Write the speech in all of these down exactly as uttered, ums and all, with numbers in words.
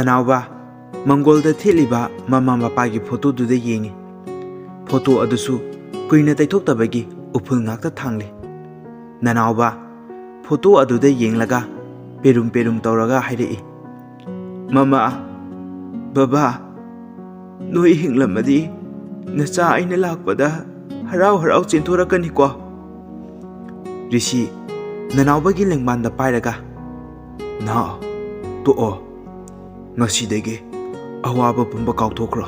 ꯅꯅꯥꯎꯕ ꯃꯪꯒꯣꯜꯗ ꯊꯦꯠꯂꯤꯕ ꯃꯃꯥ ꯃꯄꯥꯒꯤ ꯐꯣꯇꯣꯗꯨꯗ ꯌꯦꯡꯉꯤ꯫ ꯐꯣꯇꯣ ꯑꯗꯨꯁꯨ ꯀꯨꯏꯅ ꯇꯩꯊꯣꯛꯇꯕꯒꯤ ꯎꯐꯨꯜ ꯉꯥꯛꯇ ꯊꯥꯡꯂꯤ꯫ ꯅꯅꯥꯎꯕ ꯐꯣꯇꯣ ꯑꯗꯨꯗ ꯌꯦꯡꯂꯒ ꯄꯦꯔꯨꯝ ꯄꯦꯔꯨꯝ ꯇꯧꯔꯒ ꯍꯥꯏꯔꯛꯏ, "ꯃꯃꯥ, ꯕꯕꯥ, ꯅꯣꯏ ꯍꯤꯡꯂꯝꯃꯗꯤ ꯅꯆꯥ ꯑꯩꯅ ꯂꯥꯛꯄꯗ ꯍꯔꯥꯎ ꯍꯔꯥꯎ ꯆꯦꯟꯊꯣꯔꯛꯀꯅꯤꯀꯣ?" ꯔꯤꯁꯤ ꯅꯅꯥꯎꯕꯒꯤ ꯂꯦꯡꯕꯥꯟꯗ ꯄꯥꯏꯔꯒ, "ꯅꯥꯎ, ꯇꯣꯛꯑꯣ꯫ ꯉꯁꯤꯗꯒꯤ ꯑꯋꯥꯕ ꯄꯨꯝꯕ ꯀꯥꯎꯊꯣꯛꯈ꯭ꯔꯣ꯫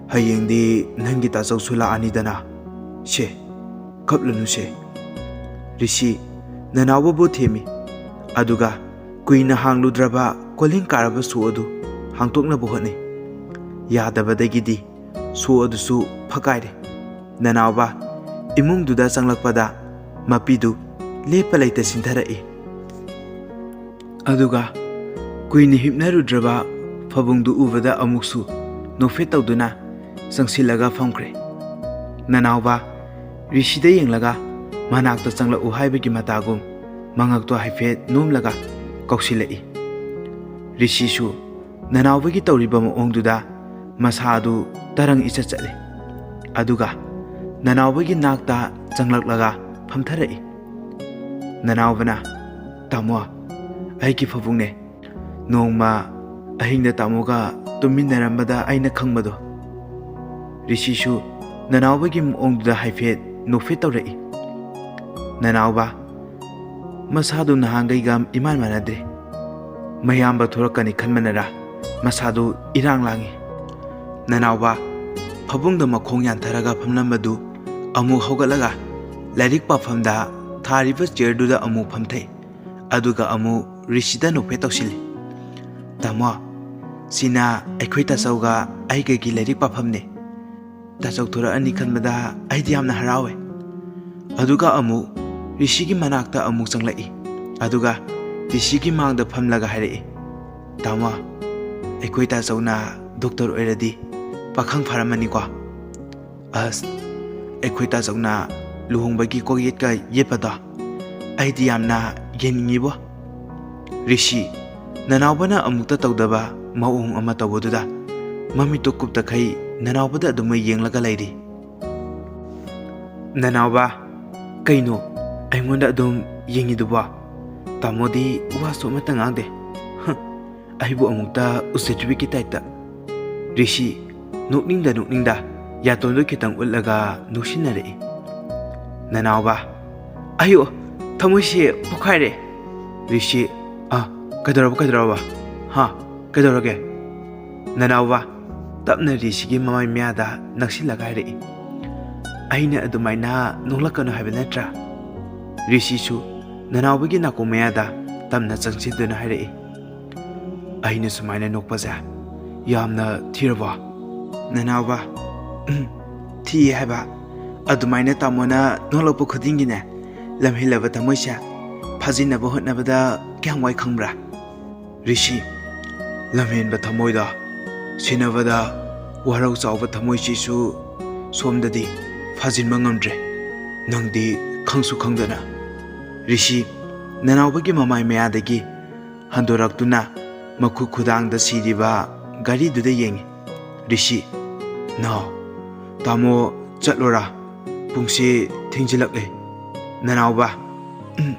ꯍꯌꯦꯡꯗꯤ ꯅꯪꯒꯤ ꯇꯥꯆꯧꯁꯨ ꯂꯥꯛꯑꯅꯤꯗꯅ꯫ ꯁꯦ, ꯀꯞꯂꯅꯨꯁꯦ꯫" ꯔꯤꯁꯤ ꯅꯅꯥꯎꯕꯕꯨ ꯊꯦꯝꯃꯤ, ꯑꯗꯨꯒ ꯀꯨꯏꯅ ꯍꯥꯡꯂꯨꯗ꯭ꯔꯕ ꯀꯣꯂꯤꯡ ꯀꯥꯔꯕ ꯁꯣ ꯑꯗꯨ ꯍꯥꯡꯇꯣꯛꯅꯕ ꯍꯣꯠꯅꯩ꯫ ꯌꯥꯗꯕꯗꯒꯤꯗꯤ ꯁꯣ ꯑꯗꯨꯁꯨ ꯐꯛꯀꯥꯏꯔꯦ꯫ ꯅꯅꯥꯎꯕ ꯏꯃꯨꯡꯗꯨꯗ ꯆꯪꯂꯛꯄꯗ ꯃꯄꯤꯗꯨ ꯂꯦꯞꯄ ꯂꯩꯇ ꯁꯤꯟꯊꯔꯛꯏ꯫ ꯑꯗꯨꯒ ꯀꯨꯏꯅ ꯍꯤꯞꯅꯔꯨꯗ꯭ꯔꯕ ꯐꯕꯨꯡꯗꯨ ꯎꯕꯗ ꯑꯃꯨꯛꯁꯨ ꯅꯣꯛꯐꯦꯠ ꯇꯧꯗꯨꯅ ꯆꯪꯁꯤꯜꯂꯒ ꯐꯝꯈ꯭ꯔꯦ꯫ ꯅꯅꯥꯎꯕ ꯔꯤꯁꯤꯗ ꯌꯦꯡꯂꯒ ꯃꯅꯥꯛꯇ ꯆꯪꯂꯛꯎ ꯍꯥꯏꯕꯒꯤ ꯃꯇꯥꯒꯨꯝ ꯃꯉꯛꯇꯣ ꯍꯥꯏꯐꯦꯠ ꯅꯣꯝꯂꯒ ꯀꯧꯁꯤꯜꯂꯛꯏ꯫ ꯔꯤꯁꯤꯁꯨ ꯅꯅꯥꯎꯕꯒꯤ ꯇꯧꯔꯤꯕ ꯃꯑꯣꯡꯗꯨꯗ ꯃꯁꯥꯗꯨ ꯇꯔꯪ ꯏꯆꯠ ꯆꯠꯂꯤ꯫ ꯑꯗꯨꯒ ꯅꯅꯥꯎꯕꯒꯤ ꯅꯥꯛꯇ ꯆꯪꯂꯛꯂꯒ ꯐꯝꯊꯔꯛꯏ꯫ ꯅꯅꯥꯎꯕꯅ, "ꯇꯥꯃꯣ, ꯑꯩꯒꯤ ꯐꯕꯨꯡꯅꯦ꯫ ꯅꯣꯡꯃ ꯑꯍꯤꯡꯗ ꯇꯥꯃꯣꯒ ꯇꯨꯝꯃꯤꯟꯅꯔꯝꯕꯗ ꯑꯩꯅ ꯈꯪꯕꯗꯣ꯫" ꯔꯤꯁꯤꯁꯨ ꯅꯅꯥꯎꯕꯒꯤ ꯃꯑꯣꯡꯗꯨꯗ ꯍꯥꯏꯐꯦꯠ ꯅꯣꯛꯐꯦꯠ ꯇꯧꯔꯛꯏ꯫ ꯅꯅꯥꯎꯕ, ꯃꯁꯥꯗꯨ ꯅꯍꯥꯟꯈꯩꯒ ꯏꯃꯥꯟ ꯃꯥꯟꯅꯗ꯭ꯔꯦ꯫ ꯃꯌꯥꯝꯕ ꯊꯣꯔꯛꯀꯅꯤ ꯈꯟꯕꯅꯔꯥ ꯃꯁꯥꯗꯨ ꯏꯔꯥꯡ ꯂꯥꯡꯉꯤ꯫ ꯅꯅꯥꯎꯕ ꯐꯕꯨꯡꯗ ꯃꯈꯣꯡ ꯌꯥꯟꯊꯔꯒ ꯐꯝꯂꯝꯕꯗꯨ ꯑꯃꯨꯛ ꯍꯧꯒꯠꯂꯒ ꯂꯥꯏꯔꯤꯛ ꯄꯥꯐꯝꯗ ꯊꯥꯔꯤꯕ ꯆꯤꯌꯔꯗꯨꯗ ꯑꯃꯨꯛ ꯐꯝꯊꯩ꯫ ꯑꯗꯨꯒ ꯑꯃꯨꯛ ꯔꯤꯁꯤꯗ ꯅꯣꯛꯐꯦꯠ ꯇꯧꯁꯤꯜꯂꯤ꯫ "ꯇꯥꯃꯣ, ꯁꯤꯅ ꯑꯩꯈꯣꯏ ꯇꯥꯆꯧꯒ ꯑꯩꯒꯒꯤ ꯂꯥꯏꯔꯤꯛ ꯄꯥꯐꯝꯅꯦ꯫ ꯇꯥꯆꯧ ꯊꯣꯔꯛꯑꯅꯤ ꯈꯟꯕꯗ ꯑꯩꯗꯤ ꯌꯥꯝꯅ ꯍꯔꯥꯎꯋꯦ꯫" ꯑꯗꯨꯒ ꯑꯃꯨꯛ ꯔꯤꯁꯤꯒꯤ ꯃꯅꯥꯛꯇ ꯑꯃꯨꯛ ꯆꯪꯂꯛꯏ꯫ ꯑꯗꯨꯒ ꯔꯤꯁꯤꯒꯤ ꯃꯥꯡꯗ ꯐꯝꯂꯒ ꯍꯥꯏꯔꯛꯏ, "ꯇꯥꯃꯣ, ꯑꯩꯈꯣꯏ ꯇꯥꯆꯧꯅ ꯗꯣꯛꯇꯔ ꯑꯣꯏꯔꯗꯤ ꯄꯥꯈꯪ ꯐꯥꯔꯝꯃꯅꯤꯀꯣ? ꯑꯁ, ꯑꯩꯈꯣꯏ ꯇꯥꯆꯧꯅ ꯂꯨꯍꯣꯡꯕꯒꯤ ꯀꯣꯛꯌꯦꯠꯀ ꯌꯦꯠꯄꯗꯣ ꯑꯩꯗꯤ ꯌꯥꯝꯅ ꯌꯦꯡꯅꯤꯡꯉꯤꯕꯣ꯫" ꯔꯤꯁꯤ, ꯅꯅꯥꯎꯕꯅ ꯑꯃꯨꯛꯇ ꯇꯧꯗꯕ ꯃꯑꯣꯡ ꯑꯃ ꯇꯧꯕꯗꯨꯗ ꯃꯃꯤꯠꯇꯨ ꯀꯨꯞꯇꯈꯩ ꯅꯅꯥꯎꯕꯗ ꯑꯗꯨꯃꯛ ꯌꯦꯡꯂꯒ ꯂꯩꯔꯤ꯫ "ꯅꯅꯥꯎꯕ, ꯀꯩꯅꯣ ꯑꯩꯉꯣꯟꯗ ꯑꯗꯨꯝ ꯌꯦꯡꯉꯤꯗꯨꯕꯣ? ꯇꯥꯃꯣꯗꯤ ꯋꯥꯁꯨ ꯑꯃꯠꯇ ꯉꯥꯡꯗꯦ꯫ ꯍ, ꯑꯩꯕꯨ ꯑꯃꯨꯛꯇ ꯎꯖꯗ꯭ꯔꯤꯕꯒꯤ ꯇꯥꯏꯞꯇ꯫" ꯔꯤꯁꯤ ꯅꯣꯛꯅꯤꯡꯗ ꯅꯣꯛꯅꯤꯡꯗ ꯌꯥꯇꯣꯟꯗꯨ ꯈꯤꯇꯪ ꯎꯠꯂꯒ ꯅꯣꯛꯁꯤꯟꯅꯔꯛꯏ꯫ ꯅꯅꯥꯎꯕ, "ꯑꯌꯣ, ꯊꯃꯣꯏꯁꯦ ꯄꯣꯛꯈꯥꯏꯔꯦ꯫" ꯔꯤꯁꯤ, "ꯑ, ꯀꯩꯗꯧꯔꯕ, ꯀꯩꯗꯧꯔꯕ? ꯍꯥ, ꯀꯩꯗꯧꯔꯒꯦ?" ꯅꯅꯥꯎꯕ ꯇꯞꯅ ꯔꯤꯁꯤꯒꯤ ꯃꯃꯥꯏ ꯃꯌꯥꯗ ꯅꯛꯁꯤꯜꯂꯒ ꯍꯥꯏꯔꯛꯏ꯫ "ꯑꯩꯅ ꯑꯗꯨꯃꯥꯏꯅ ꯅꯣꯛꯂꯛꯀꯅꯨ ꯍꯥꯏꯕ ꯅꯠꯇ꯭ꯔꯥ?" ꯔꯤꯁꯤꯁꯨ ꯅꯅꯥꯎꯕꯒꯤ ꯅꯥꯀꯣꯡ ꯃꯌꯥꯗ ꯇꯞꯅ ꯆꯪꯁꯤꯟꯗꯨꯅ ꯍꯥꯏꯔꯛꯏ꯫ "ꯑꯩꯅ ꯁꯨꯃꯥꯏꯅ ꯅꯣꯛꯄꯁꯦ ꯌꯥꯝꯅ ꯊꯤꯔꯕꯣ?" ꯅꯅꯥꯎꯕ, "ꯎꯝ, ꯊꯤꯌꯦ ꯍꯥꯏꯕ꯫ ꯑꯗꯨꯃꯥꯏꯅ ꯇꯥꯃꯣꯅ ꯅꯣꯛꯂꯛꯄ ꯈꯨꯗꯤꯡꯒꯤꯅꯦ, ꯂꯝꯍꯦꯜꯂꯕ ꯊꯃꯣꯏꯁꯦ ꯐꯥꯖꯤꯟꯅꯕ ꯍꯣꯠꯅꯕꯗ ꯀꯌꯥꯝ ꯋꯥꯏ ꯈꯪꯕ꯭ꯔꯥ?" ꯔꯤꯁꯤ, "ꯂꯝꯍꯦꯟꯕ ꯊꯃꯣꯏꯗꯣ ꯁꯤꯟꯅꯕꯗ ꯋꯥꯔꯧ ꯆꯥꯎꯕ ꯊꯃꯣꯏꯁꯤꯁꯨ ꯁꯣꯝꯗꯗꯤ ꯐꯥꯖꯤꯟꯕ ꯉꯝꯗ꯭ꯔꯦ꯫ ꯅꯪꯗꯤ ꯈꯪꯁꯨ ꯈꯪꯗꯅ꯫" ꯔꯤꯁꯤ ꯅꯅꯥꯎꯕꯒꯤ ꯃꯃꯥꯏ ꯃꯌꯥꯗꯒꯤ ꯍꯟꯗꯣꯔꯛꯇꯨꯅ ꯃꯈꯨꯠ ꯈꯨꯗꯥꯡꯗ ꯁꯤꯔꯤꯕ ꯘꯔꯤꯗꯨꯗ ꯌꯦꯡꯉꯤ꯫ ꯔꯤꯁꯤ, "ꯅꯥꯎ, ꯇꯥꯃꯣ ꯆꯠꯂꯣꯔꯥ? ꯄꯨꯡꯁꯤ ꯊꯦꯡꯖꯤꯜꯂꯛꯂꯦ꯫" ꯅꯅꯥꯎꯕ, "ꯎꯝ꯫"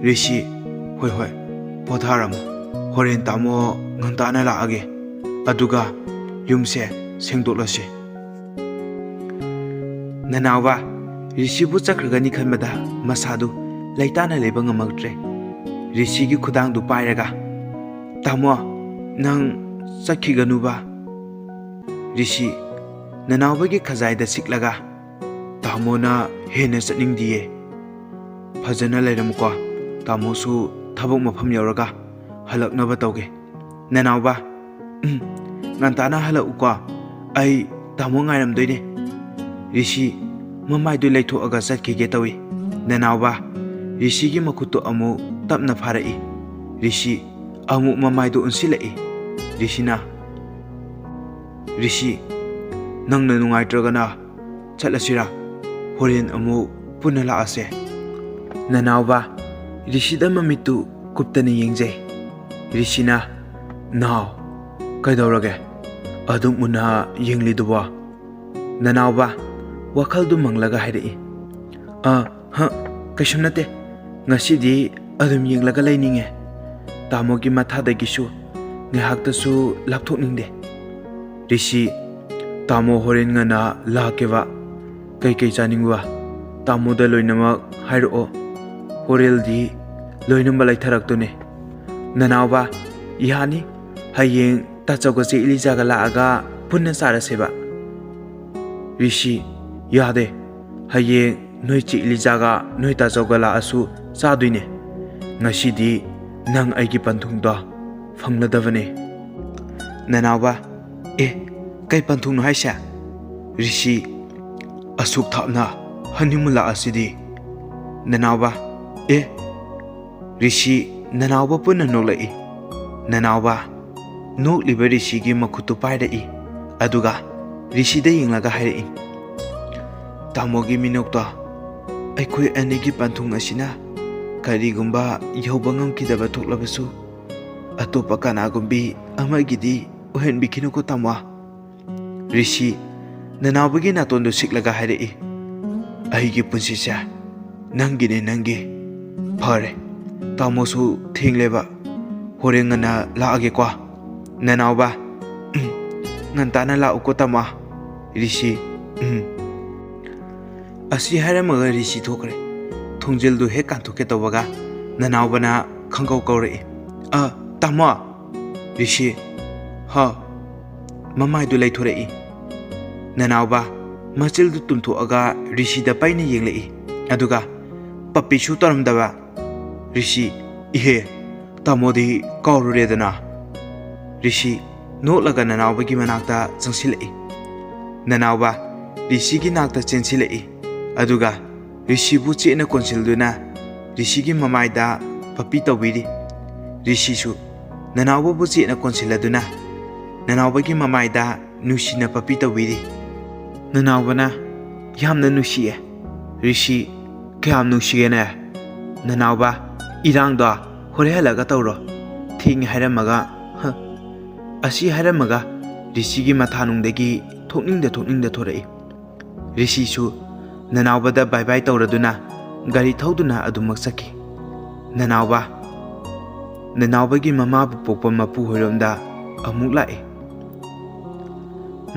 ꯔꯤꯁꯤ, "ꯍꯣꯏ, ꯍꯣꯏ, ꯄꯣꯊꯥꯔꯝꯃꯣ꯫ ꯍꯣꯔꯦꯟ ꯇꯥꯃꯣ ꯉꯟꯇꯥꯅ ꯂꯥꯛꯑꯒꯦ꯫ ꯑꯗꯨꯒ ꯌꯨꯝꯁꯦ ꯁꯦꯡꯗꯣꯛꯂꯁꯤ꯫" ꯅꯅꯥꯎꯕ ꯔꯤꯁꯤꯕꯨ ꯆꯠꯈ꯭ꯔꯒꯅꯤ ꯈꯟꯕꯗ ꯃꯁꯥꯗꯨ ꯂꯩꯇꯥꯅ ꯂꯩꯕ ꯉꯝꯃꯛꯇ꯭ꯔꯦ꯫ ꯔꯤꯁꯤꯒꯤ ꯈꯨꯗꯥꯡꯗꯨ ꯄꯥꯏꯔꯒ, "ꯇꯥꯃꯣ, ꯅꯪ ꯆꯠꯈꯤꯒꯅꯨꯕ꯫" ꯔꯤꯁꯤ ꯅꯅꯥꯎꯕꯒꯤ ꯈꯖꯥꯏꯗ ꯁꯤꯛꯂꯒ, "ꯇꯥꯃꯣꯅ ꯍꯦꯟꯅ ꯆꯠꯅꯤꯡꯗꯤꯌꯦ꯫ ꯐꯖꯅ ꯂꯩꯔꯝꯃꯨꯀꯣ꯫ ꯇꯥꯃꯣꯁꯨ ꯊꯕꯛ ꯃꯐꯝ ꯌꯧꯔꯒ ꯍꯜꯂꯛꯅꯕ ꯇꯧꯒꯦ꯫" ꯅꯅꯥꯎꯕ, "ꯎꯝ, ꯉꯟꯇꯥꯅ ꯍꯜꯂꯛꯎꯀꯣ꯫ ꯑꯩ ꯇꯥꯃꯣ ꯉꯥꯏꯔꯝꯗꯣꯏꯅꯦ꯫" ꯔꯤꯁꯤ ꯃꯃꯥꯏꯗꯨ ꯂꯩꯊꯣꯛꯑꯒ ꯆꯠꯈꯤꯒꯦ ꯇꯧꯏ꯫ ꯅꯅꯥꯎꯕ ꯔꯤꯁꯤꯒꯤ ꯃꯈꯨꯠꯇꯨ ꯑꯃꯨꯛ ꯇꯞꯅ ꯐꯥꯔꯛꯏ꯫ ꯔꯤꯁꯤ ꯑꯃꯨꯛ ꯃꯃꯥꯏꯗꯨ ꯎꯟꯁꯤꯜꯂꯛꯏ꯫ ꯔꯤꯁꯤꯅ, "ꯔꯤꯁꯤ, ꯅꯪꯅ ꯅꯨꯡꯉꯥꯏꯇ꯭ꯔꯒꯅ ꯆꯠꯂꯁꯤꯔꯥ? ꯍꯣꯔꯦꯟ ꯑꯃꯨꯛ ꯄꯨꯟꯅ ꯂꯥꯛꯑꯁꯦ꯫" ꯅꯅꯥꯎꯕ ꯔꯤꯁꯤꯗ ꯃꯃꯤꯠꯇꯨ ꯀꯨꯞꯇꯅ ꯌꯦꯡꯖꯩ꯫ ꯔꯤꯁꯤꯅ, "ꯅꯥꯎ, ꯀꯩꯗꯧꯔꯒꯦ? ꯑꯗꯨꯝ ꯎꯟꯅ ꯌꯦꯡꯂꯤꯗꯨꯕꯣ?" ꯅꯅꯥꯎꯕ ꯋꯥꯈꯜꯗꯨ ꯃꯪꯂꯒ ꯍꯥꯏꯔꯛꯏ꯫ "ꯑ, ꯍ, ꯀꯩꯁꯨꯝ ꯅꯠꯇꯦ꯫ ꯉꯁꯤꯗꯤ ꯑꯗꯨꯝ ꯌꯦꯡꯂꯒ ꯂꯩꯅꯤꯡꯉꯦ꯫ ꯇꯥꯃꯣꯒꯤ ꯃꯊꯥꯗꯒꯤꯁꯨ ꯉꯥꯏꯍꯥꯛꯇꯁꯨ ꯂꯥꯞꯊꯣꯛꯅꯤꯡꯗꯦ꯫ ꯔꯤꯁꯤ, ꯇꯥꯃꯣ ꯍꯣꯔꯦꯟ ꯉꯟꯅ ꯂꯥꯛꯀꯦꯕ꯫ ꯀꯩꯀꯩ ꯆꯥꯅꯤꯡꯕ ꯇꯥꯃꯣꯗ ꯂꯣꯏꯅꯃꯛ ꯍꯥꯏꯔꯛꯑꯣ꯫ ꯍꯣꯔꯦꯜꯗꯤ ꯂꯣꯏꯅꯃꯛ ꯂꯩꯊꯔꯛꯇꯣꯏꯅꯦ꯫" ꯅꯅꯥꯎꯕ, "ꯌꯥꯅꯤ, ꯍꯌꯦꯡ ꯇꯥꯆꯧꯒ ꯆꯦ ꯏꯂꯤꯖꯥꯒ ꯂꯥꯛꯑꯒ ꯄꯨꯟꯅ ꯆꯥꯔꯁꯦꯕ꯫" ꯔꯤꯁꯤ, "ꯌꯥꯗꯦ, ꯍꯌꯦꯡ ꯅꯣꯏ ꯆꯦ ꯏꯂꯤꯖꯥꯒ ꯅꯣꯏ ꯇꯥꯆꯧꯒ ꯂꯥꯛꯑꯁꯨ ꯆꯥꯗꯣꯏꯅꯦ꯫ ꯉꯁꯤꯗꯤ ꯅꯪ ꯑꯩꯒꯤ ꯄꯟꯊꯨꯡꯗꯣ ꯐꯪꯂꯗꯕꯅꯦ꯫" ꯅꯅꯥꯎꯕ, "ꯑꯦ, ꯀꯩ ꯄꯟꯊꯨꯡꯅꯣ ꯍꯥꯏꯁꯦ?" ꯔꯤꯁꯤ, "ꯑꯁꯨꯛ ꯊꯥꯞꯅ ꯍꯅꯤꯃꯨꯟ ꯂꯥꯛꯑꯁꯤꯗꯤ꯫" ꯅꯅꯥꯎꯕ, "ꯑꯦ?" ꯔꯤꯁꯤ ꯅꯅꯥꯎꯕ ꯄꯨꯟꯅ ꯅꯣꯛꯂꯛꯏ꯫ ꯅꯅꯥꯎꯕ ꯅꯣꯛꯂꯤꯕ ꯔꯤꯁꯤꯒꯤ ꯃꯈꯨꯠꯇꯨ ꯄꯥꯏꯔꯛꯏ, ꯑꯗꯨꯒ ꯔꯤꯁꯤꯗ ꯌꯦꯡꯂꯒ ꯍꯥꯏꯔꯛꯏ, "ꯇꯥꯃꯣꯒꯤ ꯃꯤꯅꯣꯛꯇꯣ ꯑꯩꯈꯣꯏ ꯑꯅꯤꯒꯤ ꯄꯟꯊꯨꯡ ꯑꯁꯤꯅ ꯀꯔꯤꯒꯨꯝꯕ ꯌꯧꯕ ꯉꯝꯈꯤꯗꯕ ꯊꯣꯛꯂꯕꯁꯨ, ꯑꯇꯣꯞꯄ ꯀꯅꯥꯒꯨꯝꯕꯤ ꯑꯃꯒꯤꯗꯤ ꯑꯣꯏꯍꯟꯕꯤꯈꯤꯅꯨꯀꯣ ꯇꯥꯃꯣ꯫" ꯔꯤꯁꯤ ꯅꯅꯥꯎꯕꯒꯤ ꯅꯥꯇꯣꯟꯗꯨ ꯁꯤꯛꯂꯒ ꯍꯥꯏꯔꯛꯏ, "ꯑꯩꯒꯤ ꯄꯨꯟꯁꯤꯁꯦ ꯅꯪꯒꯤꯅꯦ, ꯅꯪꯒꯤ꯫ ꯐꯔꯦ, ꯇꯥꯃꯣꯁꯨ ꯊꯦꯡꯂꯦꯕ, ꯍꯣꯔꯦꯟ ꯉꯟꯅ ꯂꯥꯛꯑꯒꯦꯀꯣ꯫" ꯅꯅꯥꯎꯕ, "ꯎꯝ, ꯉꯟꯇꯥꯅ ꯂꯥꯛꯎꯀꯣ ꯇꯥꯃꯣ꯫" ꯔꯤꯁꯤ, "ꯎꯝ꯫" ꯑꯁꯤ ꯍꯥꯏꯔꯝꯃꯒ ꯔꯤꯁꯤ ꯊꯣꯛꯈ꯭ꯔꯦ꯫ ꯊꯣꯡꯖꯤꯜꯗꯨ ꯍꯦꯛ ꯀꯥꯟꯊꯣꯛꯀꯦ ꯇꯧꯕꯒ ꯅꯅꯥꯎꯕꯅ ꯈꯪꯀꯧ ꯀꯧꯔꯛꯏ, "ꯑ, ꯇꯥꯃꯣ!" ꯔꯤꯁꯤ, "ꯍꯥꯎ?" ꯃꯃꯥꯏꯗꯨ ꯂꯩꯊꯣꯔꯛꯏ꯫ ꯅꯅꯥꯎꯕ ꯃꯆꯤꯜꯗꯨ ꯇꯨꯝꯊꯣꯛꯑꯒ ꯔꯤꯁꯤꯗ ꯄꯩꯅ ꯌꯦꯡꯂꯛꯏ, ꯑꯗꯨꯒ ꯄꯞꯄꯤꯁꯨ ꯇꯧꯔꯝꯗꯕ꯫ ꯔꯤꯁꯤ, "ꯏꯍꯦ, ꯇꯥꯃꯣꯗꯤ ꯀꯥꯎꯔꯨꯔꯦꯗꯅ꯫" ꯔꯤꯁꯤ ꯅꯣꯛꯂꯒ ꯅꯅꯥꯎꯕꯒꯤ ꯃꯅꯥꯛꯇ ꯆꯪꯁꯤꯜꯂꯛꯏ꯫ ꯅꯅꯥꯎꯕ ꯔꯤꯁꯤꯒꯤ ꯅꯥꯛꯇ ꯆꯦꯟꯁꯤꯜꯂꯛꯏ, ꯑꯗꯨꯒ ꯔꯤꯁꯤꯕꯨ ꯆꯦꯠꯅ ꯀꯣꯟꯁꯤꯜꯗꯨꯅ ꯔꯤꯁꯤꯒꯤ ꯃꯃꯥꯏꯗ ꯄꯞꯄꯤ ꯇꯧꯕꯤꯔꯤ꯫ ꯔꯤꯁꯤꯁꯨ ꯅꯅꯥꯎꯕꯕꯨ ꯆꯦꯠꯅ ꯀꯣꯟꯁꯤꯜꯂꯗꯨꯅ ꯅꯅꯥꯎꯕꯒꯤ ꯃꯃꯥꯏꯗ ꯅꯨꯡꯁꯤꯅ ꯄꯞꯄꯤ ꯇꯧꯕꯤꯔꯤ꯫ ꯅꯅꯥꯎꯕꯅ, "ꯌꯥꯝꯅ ꯅꯨꯡꯁꯤꯌꯦ꯫" ꯔꯤꯁꯤ, "ꯀꯌꯥꯝ ꯅꯨꯡꯁꯤꯒꯦꯅꯦ?" ꯅꯅꯥꯎꯕ, "ꯏꯔꯥꯡꯗꯣ ꯍꯣꯔꯦꯟ ꯍꯜꯂꯒ ꯇꯧꯔꯣ꯫ ꯊꯦꯡꯉꯦ ꯍꯥꯏꯔꯝꯃꯒ, ꯍ, ꯑꯁꯤ ꯍꯥꯏꯔꯝꯃꯒ ꯔꯤꯁꯤꯒꯤ ꯃꯊꯥꯅꯨꯡꯗꯒꯤ ꯊꯣꯛꯅꯤꯡꯗ ꯊꯣꯛꯅꯤꯡꯗ ꯊꯣꯔꯛꯏ꯫ ꯔꯤꯁꯤꯁꯨ ꯅꯅꯥꯎꯕꯗ ꯕꯥꯏ ꯕꯥꯏ ꯇꯧꯔꯗꯨꯅ ꯒꯥꯔꯤ ꯊꯧꯗꯨꯅ ꯑꯗꯨꯃꯛ ꯆꯠꯈꯤ꯫ ꯅꯅꯥꯎꯕ, ꯅꯅꯥꯎꯕꯒꯤ ꯃꯃꯥꯕꯨ ꯄꯣꯛꯄ ꯃꯄꯨ ꯍꯣꯏꯔꯣꯝꯗ ꯑꯃꯨꯛ ꯂꯥꯛꯏ꯫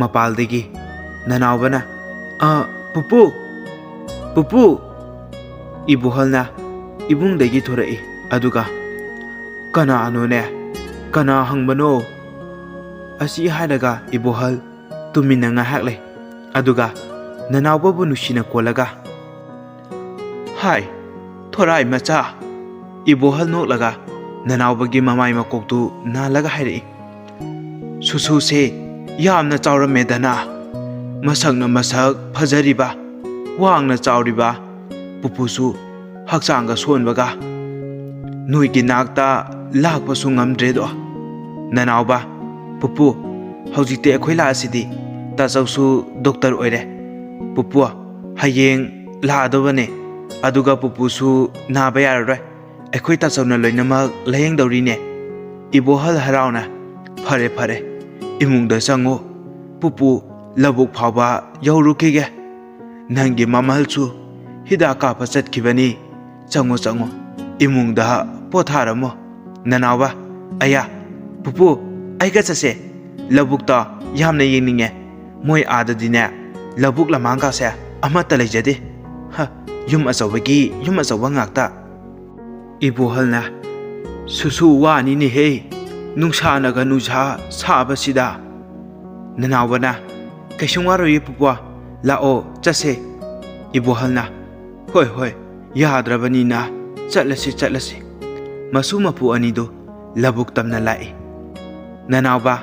ꯃꯄꯥꯜꯗꯒꯤ ꯅꯅꯥꯎꯕꯅ, "ꯑ, ꯄꯨꯄꯨ! ꯄꯨꯄꯨ!" ꯏꯕꯣꯍꯜꯅ ꯏꯕꯨꯡꯗꯒꯤ ꯊꯣꯔꯛꯏ꯫ ꯑꯗꯨꯒ, "ꯀꯅꯥꯅꯣꯅꯦ? ꯀꯅꯥ ꯍꯪꯕꯅꯣ?" ꯑꯁꯤ ꯍꯥꯏꯔꯒ ꯏꯕꯣꯍꯜ ꯇꯨꯃꯤꯟꯅ ꯉꯥꯏꯍꯥꯛ ꯂꯩ꯫ ꯑꯗꯨꯒ ꯅꯅꯥꯎꯕꯕꯨ ꯅꯨꯡꯁꯤꯅ ꯀꯣꯜꯂꯒ, "ꯍꯥꯏ, ꯊꯣꯔꯥꯏ ꯃꯆꯥ!" ꯏꯕꯣꯍꯜ ꯅꯣꯛꯂꯒ ꯅꯅꯥꯎꯕꯒꯤ ꯃꯃꯥꯏ ꯃꯀꯣꯛꯇꯨ ꯅꯥꯜꯂꯒ ꯍꯥꯏꯔꯛꯏ꯫ "ꯁꯨꯁꯨꯁꯦ ꯌꯥꯝꯅ ꯆꯥꯎꯔꯝꯃꯦꯗꯅ꯫ ꯃꯁꯛꯅ ꯃꯁꯛ ꯐꯖꯔꯤꯕ, ꯋꯥꯡꯅ ꯆꯥꯎꯔꯤꯕ, ꯄꯨꯄꯨꯁꯨ ꯍꯛꯆꯥꯡꯒ ꯁꯣꯟꯕꯒ ꯅꯣꯏꯒꯤ ꯅꯥꯛꯇ ꯂꯥꯛꯄꯁꯨ ꯉꯝꯗ꯭ꯔꯦꯗꯣ꯫ ꯅꯅꯥꯎꯕ, ꯄꯨꯄꯨ, ꯍꯧꯖꯤꯛꯇꯤ ꯑꯩꯈꯣꯏ ꯂꯥꯛꯑꯁꯤꯗꯤ꯫ ꯇꯥꯆꯧꯁꯨ ꯗꯣꯛꯇꯔ ꯑꯣꯏꯔꯦ꯫ ꯄꯨꯄꯨ, ꯍꯌꯦꯡ ꯂꯥꯛꯑꯗꯧꯕꯅꯦ꯫ ꯑꯗꯨꯒ ꯄꯨꯄꯨꯁꯨ ꯅꯥꯕ ꯌꯥꯔꯔꯣꯏ꯫ ꯑꯩꯈꯣꯏ ꯇꯥꯆꯧꯅ ꯂꯣꯏꯅꯃꯛ ꯂꯥꯌꯦꯡꯗꯧꯔꯤꯅꯦ꯫" ꯏꯕꯣꯍꯜ ꯍꯔꯥꯎꯅ, "ꯐꯔꯦ, ꯐꯔꯦ, ꯏꯃꯨꯡꯗ ꯆꯪꯉꯨ꯫ ꯄꯨꯄꯨ ꯂꯧꯕꯨꯛ ꯐꯥꯎꯕ ꯌꯧꯔꯨꯈꯤꯒꯦ꯫ ꯅꯪꯒꯤ ꯃꯃꯜꯁꯨ ꯍꯤꯗꯥꯛ ꯀꯥꯞꯄ ꯆꯠꯈꯤꯕꯅꯤ꯫ ꯆꯪꯉꯨ, ꯆꯪꯉꯨ, ꯏꯃꯨꯡꯗ ꯄꯣꯊꯥꯔꯝꯃꯣ꯫" ꯅꯅꯥꯎꯕ, "ꯑꯌꯥ, ꯄꯨꯄꯨ, ꯑꯩꯒ ꯆꯠꯁꯦ꯫ ꯂꯧꯕꯨꯛꯇ ꯌꯥꯝꯅ ꯌꯦꯡꯅꯤꯡꯉꯦ꯫ ꯃꯣꯏ ꯑꯥꯗꯗꯤꯅꯦ, ꯂꯧꯕꯨꯛ ꯂꯝꯍꯥꯡꯒꯁꯦ ꯑꯃꯠꯇ ꯂꯩꯖꯗꯦ꯫ ꯍ, ꯌꯨꯝ ꯑꯆꯧꯕꯒꯤ ꯌꯨꯝ ꯑꯆꯧꯕ ꯉꯥꯛꯇ꯫" ꯏꯕꯣꯍꯜꯅ, "ꯁꯨꯁꯨ ꯋꯥꯅꯤꯅꯦꯍꯦ, ꯅꯨꯡꯁꯥꯅꯒ ꯅꯨꯡꯁꯥ ꯁꯥꯕꯁꯤꯗ꯫" ꯅꯅꯥꯎꯕꯅ, "ꯀꯩꯁꯨꯝ ꯋꯥꯔꯣꯏꯌꯦ ꯄꯨꯄꯨ, ꯂꯥꯛꯑꯣ ꯆꯠꯁꯦ꯫" ꯏꯕꯣꯍꯜꯅ, "ꯍꯣꯏ, ꯍꯣꯏ, ꯌꯥꯗ꯭ꯔꯕꯅꯤꯅ ꯆꯠꯂꯁꯤ, ꯆꯠꯂꯁꯤ꯫" ꯃꯁꯨ ꯃꯄꯨ ꯑꯅꯤꯗꯨ ꯂꯧꯕꯨꯛ ꯇꯝꯅ ꯂꯥꯛꯏ꯫ ꯅꯅꯥꯎꯕ,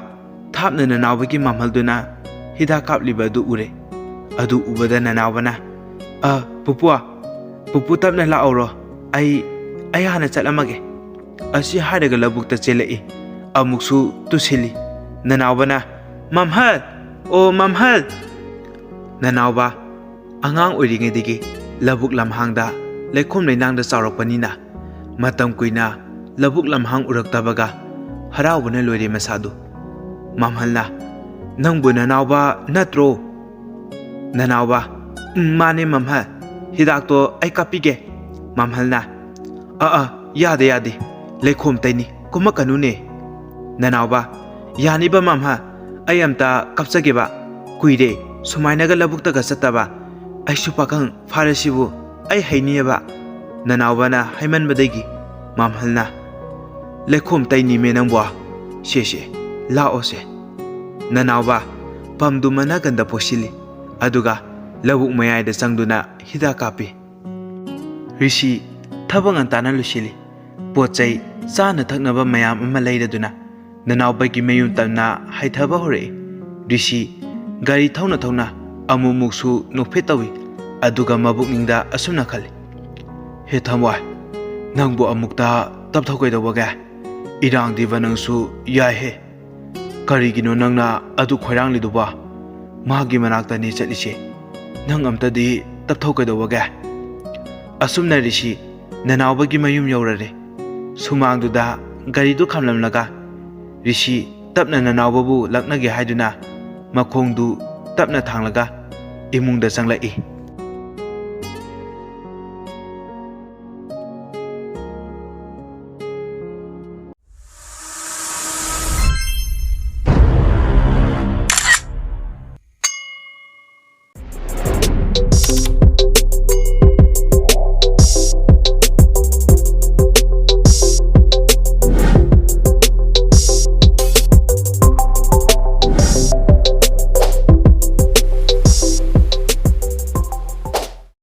ꯊꯥꯞꯅ ꯅꯅꯥꯎꯕꯒꯤ ꯃꯝꯍꯜꯗꯨꯅ ꯍꯤꯗꯥꯛ ꯀꯥꯞꯂꯤꯕ ꯑꯗꯨ ꯎꯔꯦ꯫ ꯑꯗꯨ ꯎꯕꯗ ꯅꯅꯥꯎꯕꯅ, "ꯑ, ꯄꯨꯄꯨ, ꯄꯨꯄꯨ ꯇꯞꯅ ꯂꯥꯛꯍꯧꯔꯣ, ꯑꯩ, ꯑꯩ ꯍꯥꯟꯅ ꯆꯠꯂꯝꯃꯒꯦ꯫" ꯑꯁꯤ ꯍꯥꯏꯔꯒ ꯂꯧꯕꯨꯛꯇ ꯆꯦꯜꯂꯛꯏ꯫ ꯑꯃꯨꯛꯁꯨ ꯇꯨꯁꯤꯜꯂꯤ꯫ ꯅꯅꯥꯎꯕꯅ, "ꯃꯝꯍꯜ! ꯑꯣ ꯃꯝꯍꯜ!" ꯅꯅꯥꯎꯕ ꯑꯉꯥꯡ ꯑꯣꯏꯔꯤꯉꯩꯗꯒꯤ ꯂꯧꯕꯨꯛ ꯂꯝꯍꯥꯡꯗ ꯂꯩꯈꯣꯝ ꯂꯩꯅꯥꯡꯗ ꯆꯥꯎꯔꯛꯄꯅꯤꯅ ꯃꯇꯝ ꯀꯨꯏꯅ ꯂꯧꯕꯨꯛ ꯂꯝꯍꯥꯡ ꯎꯔꯛꯇꯕꯒ ꯍꯔꯥꯎꯕꯅ ꯂꯣꯏꯔꯦ ꯃꯁꯥꯗꯨ꯫ ꯃꯝꯍꯜꯅ, "ꯅꯪꯕꯨ ꯅꯅꯥꯎꯕ ꯅꯠꯇ꯭ꯔꯣ?" ꯅꯅꯥꯎꯕ, "ꯎꯝ, ꯃꯥꯅꯦ ꯃꯝꯍꯜ, ꯍꯤꯗꯥꯛꯇꯣ ꯑꯩ ꯀꯥꯞꯄꯤꯒꯦ꯫" ꯃꯝꯍꯜꯅ, "ꯑ ꯑ, ꯌꯥꯗꯦ ꯌꯥꯗꯦ, ꯂꯩꯈꯣꯝ ꯇꯩꯅꯤ, ꯀꯨꯝꯃꯛꯀꯅꯨꯅꯦ꯫" ꯅꯅꯥꯎꯕ, "ꯌꯥꯅꯤꯕ ꯃꯝꯍꯜ, ꯑꯩ ꯑꯝꯇ ꯀꯥꯞꯆꯒꯦꯕ, ꯀꯨꯏꯔꯦ ꯁꯨꯃꯥꯏꯅꯒ ꯂꯧꯕꯨꯛꯇꯒ ꯆꯠꯇꯕ, ꯑꯩꯁꯨ ꯄꯥꯈꯪ ꯐꯥꯔꯁꯤꯕꯨ ꯑꯩ ꯍꯩꯅꯤꯑꯕ꯫" ꯅꯅꯥꯎꯕꯅ ꯍꯥꯏꯃꯟꯕꯗꯒꯤ ꯃꯝꯍꯜꯅ, "ꯂꯩꯈꯣꯝ ꯇꯩꯅꯤꯃꯦ ꯅꯪꯕꯣ, ꯁꯦ ꯁꯦ, ꯂꯥꯛꯑꯣꯁꯦ꯫" ꯅꯅꯥꯎꯕ ꯄꯝꯗꯨ ꯃꯅꯥꯀꯟꯗ ꯄꯣꯁꯤꯜꯂꯤ, ꯑꯗꯨꯒ ꯂꯧꯕꯨꯛ ꯃꯌꯥꯏꯗ ꯆꯪꯗꯨꯅ ꯍꯤꯗꯥꯛ ꯀꯥꯞꯄꯤ꯫ ꯔꯤꯁꯤ ꯊꯕꯛ ꯉꯟꯇꯥꯅ ꯂꯣꯏꯁꯤꯜꯂꯤ꯫ ꯄꯣꯠ ꯆꯩ ꯆꯥꯅ ꯊꯛꯅꯕ ꯃꯌꯥꯝ ꯑꯃ ꯂꯩꯔꯗꯨꯅ ꯅꯅꯥꯎꯕꯒꯤ ꯃꯌꯨꯝ ꯇꯝꯅ ꯍꯥꯏꯊꯕ ꯍꯧꯔꯛꯏ꯫ ꯔꯤꯁꯤ ꯒꯥꯔꯤ ꯊꯧꯅ ꯊꯧꯅ ꯑꯃꯨꯛꯃꯨꯛꯁꯨ ꯅꯣꯛꯐꯦꯠ ꯇꯧꯏ, ꯑꯗꯨꯒ ꯃꯕꯨꯛꯅꯤꯡꯗ ꯑꯁꯨꯝꯅ ꯈꯜꯂꯤ, "ꯍꯦ ꯊꯃꯣꯏ, ꯅꯪꯕꯨ ꯑꯃꯨꯛꯇ ꯇꯞꯊꯧ ꯀꯩꯗꯧꯕꯒꯦ? ꯏꯔꯥꯡꯗꯤꯕ ꯅꯪꯁꯨ ꯌꯥꯏꯍꯦ꯫ ꯀꯔꯤꯒꯤꯅꯣ ꯅꯪꯅ ꯑꯗꯨ ꯈꯣꯏꯔꯥꯡꯂꯤꯗꯨꯕꯣ? ꯃꯥꯒꯤ ꯃꯅꯥꯛꯇꯅꯤ ꯆꯠꯂꯤꯁꯦ꯫ ꯅꯪ ꯑꯝꯇꯗꯤ ꯇꯞꯊꯧ ꯀꯩꯗꯧꯕꯒꯦ?" ꯑꯁꯨꯝꯅ ꯔꯤꯁꯤ ꯅꯅꯥꯎꯕꯒꯤ ꯃꯌꯨꯝ ꯌꯧꯔꯔꯦ꯫ ꯁꯨꯃꯥꯡꯗꯨꯗ ꯒꯥꯔꯤꯗꯨ ꯈꯥꯝꯂꯝꯂꯒ ꯔꯤꯁꯤ ꯇꯞꯅ ꯅꯅꯥꯎꯕꯕꯨ ꯂꯛꯅꯒꯦ ꯍꯥꯏꯗꯨꯅ ꯃꯈꯣꯡꯗꯨ ꯇꯞꯅ ꯊꯥꯡꯂꯒ ꯏꯃꯨꯡꯗ ꯆꯪꯂꯛꯏ꯫